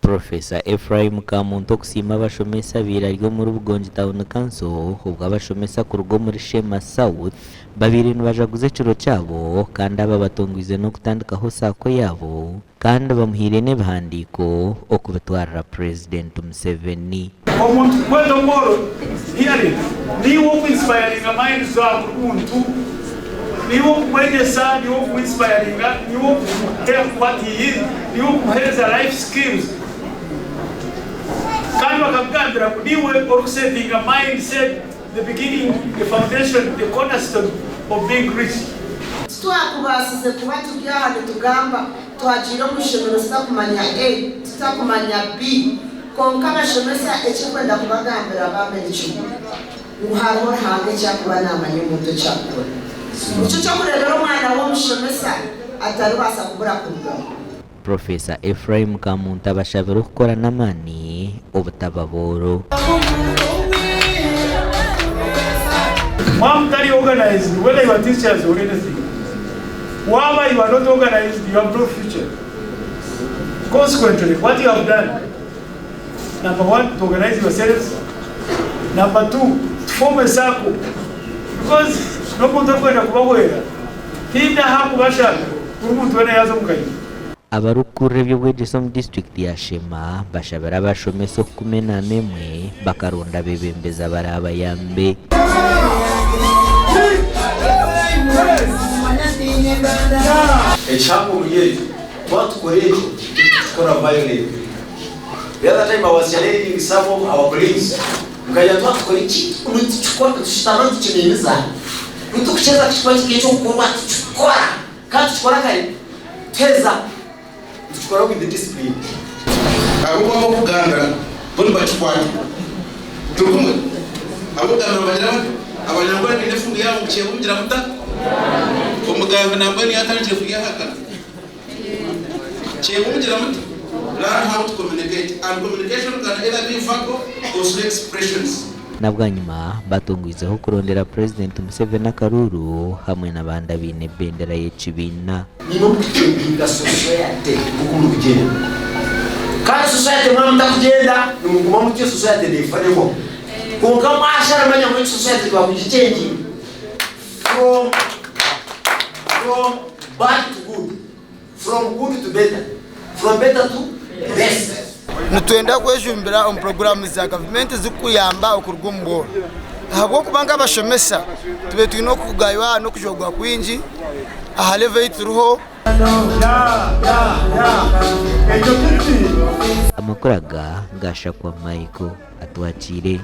Professor Ephraim Kamuntu okusiima abashomesa abaire ari omuri Bugongi Town Council obwo abashomesa kuruga omuri Sheema South babaire nibajaguza ekiro kyabo kandi aba batongwize n'okutandikaho Sacco yaabo kandi bamuhaire n'ebihandiiko okubitwarira Purezidenti Museveni. Omuntu kukweta omworo hearing niiwe oku inspiringa mind za buri muntu, niiwe okumwegyesa, niiwe oku inspiringa, niiwe oku what he is, niiwe okumuhereza life skills kandi bakakugambira ngu niiwe orikusetinga mind set the beginning, the foundation, the cornerstone of being rich. Titwakubaasize kuba turi aha nitugamba twagiire omu ishomero tutakumanya A, tutakumanya B. Kwonka abashomesa ekirikwenda kubagambira bambe ni kimwe, ngu hariho Ruhanga eki arikuba naamanya omuntu eki arikukora. Nikyo ky'okureebera omwana w'omushomesa ataribaasa kubura kurugamu. Professor Ephraim Kamuntu abashabire okukora n'amaani obutaba booro. Mwaba mutari organized whether you are teachers or anything waaba you are not organized you have no future consequently what you have done number one to organize yourselves number two to form a circle because n'omuntu orikwenda kubahwera tihaine ahu akubashanga buri muntu weena yaaza omu kaina. Abarikukurira eby'obwegyese omu disiturikiti ya Sheema bashabire abashomesa okukuma enaama emwe bakaronda abeebembezi abaraabayambe. Ekihango omuri ekyo, twaba tukora ekyo, titukikora violently. The other time I was challenging some of our colleagues, nkagira twaba tukora ekintu nitukikora, nitushutama nitukiminza, nitukukyeza kikuba kiri eky'okukorwa tukikora kandi tukikora kare tuheza nitukikora with discipline. Ahabw'okuba ab'okugambira bo nibakikwata. Turi kumwe? Ab'okugambira nibagira bata? Abanyankore baine efumu yaabo ngu kyebumbira muta? Omugambi nambwenu yaatandikire kuryahakana. Kyebumbira muta? Learn how to communicate and communication can either be verbal or through expressions. Na bwanyima batungwizeho okurondera Purezidenti Museveni akaruuru hamwe n'abandi abaine ebendera y'ekibiina. Nimwe mukuchenjinga society oku murikugyenda kandi society mwaba mutakugyenda nimuguma mutyo society nefa nehwaho kwonka mwashara manya ngu egi society twakugichenjinga from from bad to good from good to better from better to best. Nitwenda kwejumbira omu puroguraamu za gavumenti ezirikukuyamba okuruga omu bworo ahabw'okuba nk'abashomesa tube twine okugaywa n'okujogwa kwingi aha level ei turiho. Amakuru aga gashakwa Michael Atwakiire.